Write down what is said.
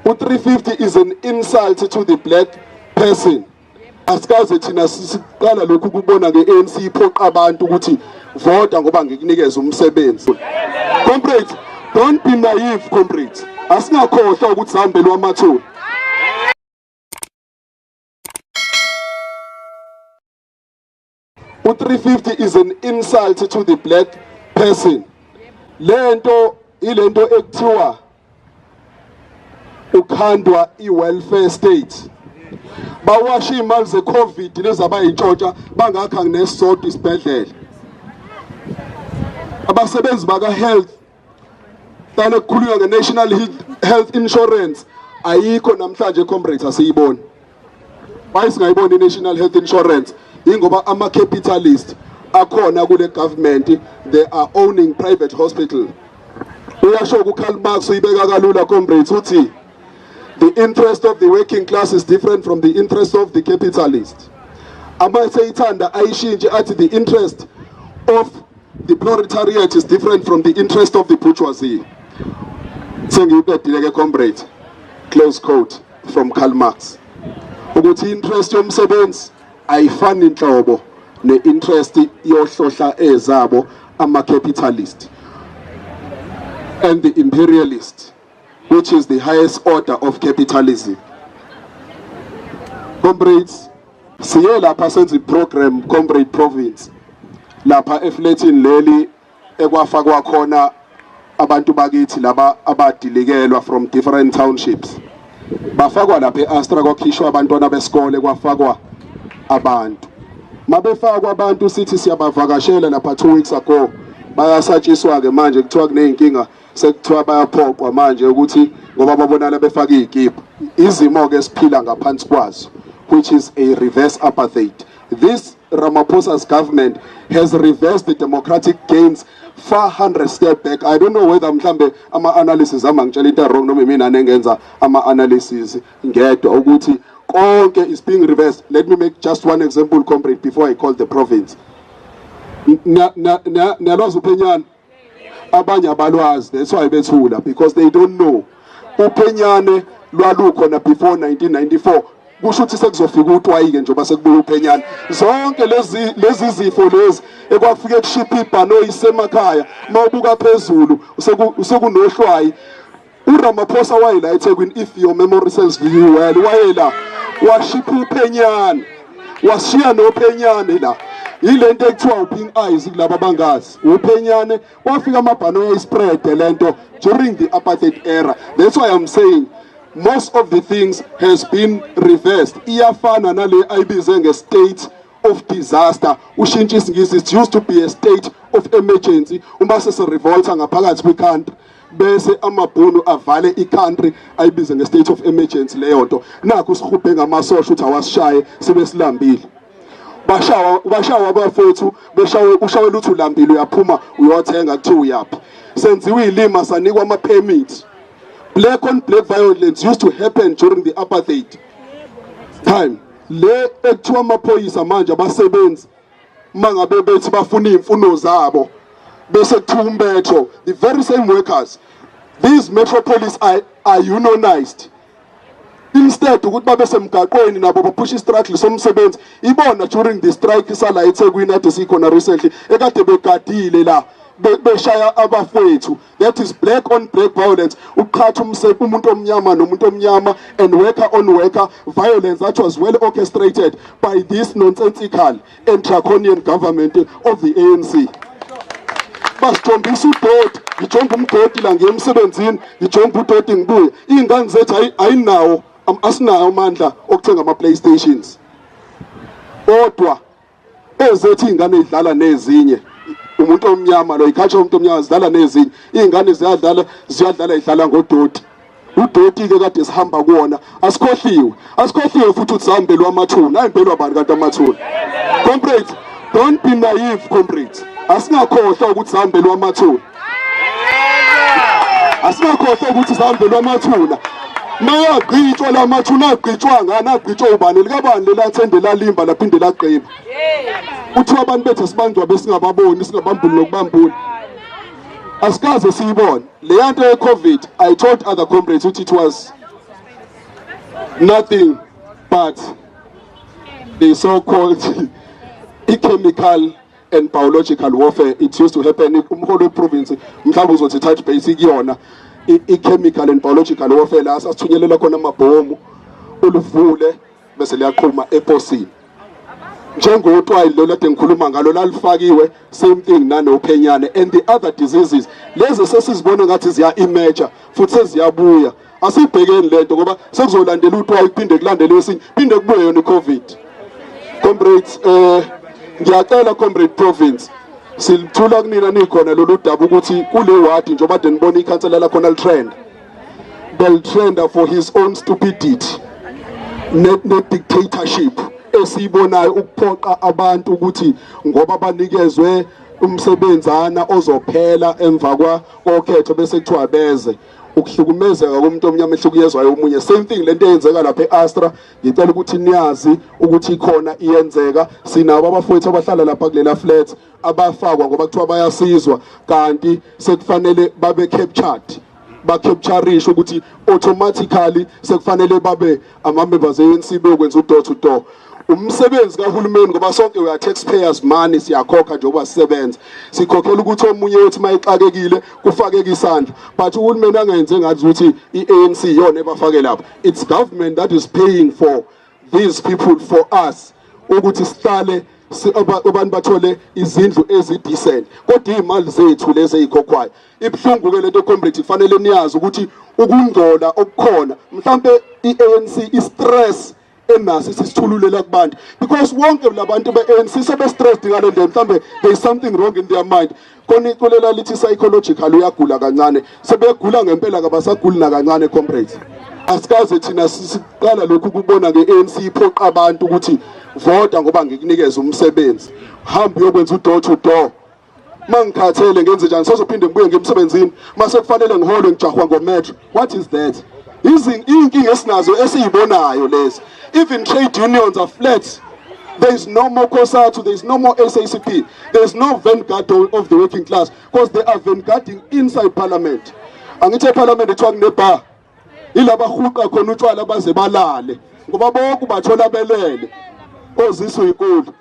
U-350 is an insult to the black person. Asikaze thina siqala lokhu kubona nge-ANC iphoqa abantu ukuthi vota ngoba ngikunikeza umsebenzi. Comrades, don't be naive, comrades. Asingakhohlwa ukuthi sihambelwa amathuna. U-350 is an insult to the black person. Lento ilento ekuthiwa ukhandwa i-welfare state. Bawasha iy'mali ze-COVID lezi abayintshontsha bangakha nesisodwa isibhedlela. Abasebenzi baka-health qale kukhulunywa nge-national health insurance, ayikho namhlanje, comrades, asiyiboni. Why singayiboni i-national health insurance? Ingoba ama-capitalist akhona kule government, they are owning private hospital. Uyasho kuKarl Marx, uyibeka kalula, comrades, uthi the interest of the working class is different from the interest of the capitalist. Amaseyithanda ayishintshe athi the interest of the proletariat is different from the interest of the bourgeoisie. Sengiyiqedile ke, comrade. Close quote from Karl Marx, ukuthi interest yomsebenzi ayifani inhlobo ne-interest yohlohla ezabo ama-capitalist and the imperialist, which is the highest order of capitalism. Comrades, siye lapha senza i-program, comrade province, lapha efletini leli ekwafakwa khona abantu bakithi laba abadilikelwa from different townships, bafakwa lapha e-Astra. Kwakhishwa abantwana besikole, kwafakwa abantu. Mabefakwa abantu, sithi siyabavakashela lapha 2 weeks ago, bayasatshiswa ke manje, kuthiwa kuneyinkinga, sekuthiwa bayaphoqwa manje ukuthi ngoba babonala befaka izikipa. Izimo ke siphila ngaphansi kwazo, which is a reverse apartheid. This Ramaphosa's government has reversed the democratic gains far 100 step back. I don't know whether mhlambe ama analysis ama ngitshela into wrong noma mina nengenza ama analysis ngedwa ukuthi konke is being reversed. Let me make just one example, comrade, before I call the province. Niyalwazi uphenyane? Abanye abalwazi, that's why bethula, because they don't know. Uphenyane lwalukhona before 1994. Kusho ukuthi sekuzofika utwayi-ke njengoba sekubuya uphenyane. Zonke lezi zifo lezi ekwafike kushipha ibhanoyi semakhaya, uma ubuka phezulu sekunohlwayi. URamaphosa wayela eThekwini, if your memory serves you well, wayela washipha uphenyane, washiya nophenyane la. Yilento ekuthiwa u-pink eyes kulaba abangazi uphenyane. Wafika amabhanoyi ayispread lento during the apartheid era. That's why I'm saying most of the things has been reversed. Iyafana nale ayibize nge-state of disaster. Ushintsha isiNgisi, it used to be a state of emergency. Uma sesirevolta ngaphakathi kwi-country, bese amabhunu avale i-country, ayibize nge-state of emergency leyo nto. Nakho sihubhe ngamasosha ukuthi awasishaye sibe silambile. Bashawa, bashawa abafowethu, beshawe, ushawe lutho, ulambile, uyaphuma uyothenga, kuthiwa uyaphi? Senziwe ilima, sanikwa ama-permit. Black on black violence used to happen during the apartheid time. Le ekuthiwa amaphoyisa manje, abasebenzi mangabe bethi bafuna iy'mfuno zabo, bese kuthiwa umbetho. The very same workers, these metropolis are unionized. Instead ukuthi babe semgaqweni nabo baphusha istruggle somsebenzi, ibona during the strike sala eThekwini ade sikhona recently, ekade begadile la, beshaya abafowethu. That is black on black violence, uqhatha umuntu omnyama nomuntu omnyama, and worker on worker violence that was well orchestrated by this nonsensical and draconian government of the ANC. Basithombisa udoti. Ngijomba umgodi la, ngiye emsebenzini, ngijomba udoti, ngibuye. Iy'ngane zethu ayinawo, asinawo amandla okuthenga ama-PlayStations, kodwa ezethu iy'ngane y'dlala nezinye. Umuntu omnyama lo, ikhatsha umuntu omnyama, zidlala nezinye iy'ngane, ziyadlala, ziyadlala, idlala ngodoti. Udoti-ke kade sihamba kuwona. Asikhohliwe, asikhohliwe futhi ukuthi sihambelwa amathuna. Ayimbelwa bani kanti amathuna? Comrades, don't be naive, comrades. Asingakhohlwa ukuthi sihambelwa amathuna. Asingakhohlwa ukuthi sihambelwa amathuna. Mayagqitshwa la mathuna, agqitshwa ngani? Agqitshwa ubani? Likabani lelathende lalimba laphinde lagqiba? Kuthiwa abantu bethu asibangcwabe singababoni, singabambuli nokubambula, asikaze siyibone leya nto ye-COVID. I told other comrades ukuthi it was Nothing but the so-called chemical and biological warfare. It used to happen. Umholi weprovince mhlawumbe uzothi touch base kuyona i-chemical and biological warfare, la sasithunyelela khona amabhomu, ulivule bese liyaqhuma eposini, njengotwayi lo lade ngikhuluma ngalo lalifakiwe. Same thing nanophenyane and the other diseases lezi sesizibona ngathi ziya emerge futhi seziyabuya. Asibhekeni lento ngoba sekuzolandela utwayi, kuphinde kulandele esinye, phinde kubuye yona iCovid. Comrades, ngiyacela, comrade province, silithula kunina nikhona lolu daba ukuthi kule ward, njengoba kade nibona ikhansela lakhona litrend, belitrenda for his own stupidity ne dictatorship esiyibonayo, ukuphoqa abantu ukuthi ngoba banikezwe umsebenzana ozophela emva kwa kokhetho bese kuthiwa beze ukuhlukumezeka komuntu omnyama ehlukunyezwayo omunye. Same thing lento eyenzeka lapha eAstra. Ngicela ukuthi niyazi ukuthi ikhona iyenzeka. Sinabo abafowethu abahlala lapha kulela flat abafakwa ngoba kuthiwa bayasizwa, kanti sekufanele babe captured, ba-capturishe ukuthi automatically sekufanele babe ama-members e-ANC, beyokwenza u-door to door, umsebenzi kahulumeni, ngoba sonke we are taxpayers money, siyakhokha njengoba sisebenza, sikhokhela ukuthi omunye uthi mayixakekile kufakeke isandla, but uhulumeni angenze ngathi ukuthi i-ANC iyona ebafake lapho. It's government that is paying for these people, for us ukuthi sihlale abantu bathole izindlu ezi-decent, kodwa iy'mali zethu lezi ey'khokhwayo. Ibuhlungu-ke lento, comrade. Kufanele niyazi ukuthi ukungcola okukhona, mhlampe i-ANC i-stress enaso sisithululela kubantu, because wonke labantu be-ANC sebe-stressed ngale ndlela. Mhlambe there is something wrong in their mind. Khona iculela lithi psychological, uyagula kancane, sebegula ngempela, kabasaguli nakancane. Comrades, asikaze thina siqala lokhu kubona nge-ANC iphoqa abantu ukuthi vota ngoba ngikunikeza umsebenzi, hamba uyokwenza u-door to door. Mangikhathele ngenze njani? Sozophinde ngibuye ngemsebenzini mase kufanele ngiholwe, ngijahwa ngometro. What is that? Iy'nkinga esinazo esiyibonayo lezi. Even trade unions are flat. There is no more COSATU, there is no more SACP, there is no vanguard of the working class, because they are vanguarding inside parliament. Angithi eparliament kuthiwa kunebar, ilaba huqa khona utshwala baze balale, ngoba bonke bathola belele ozisu inkulu.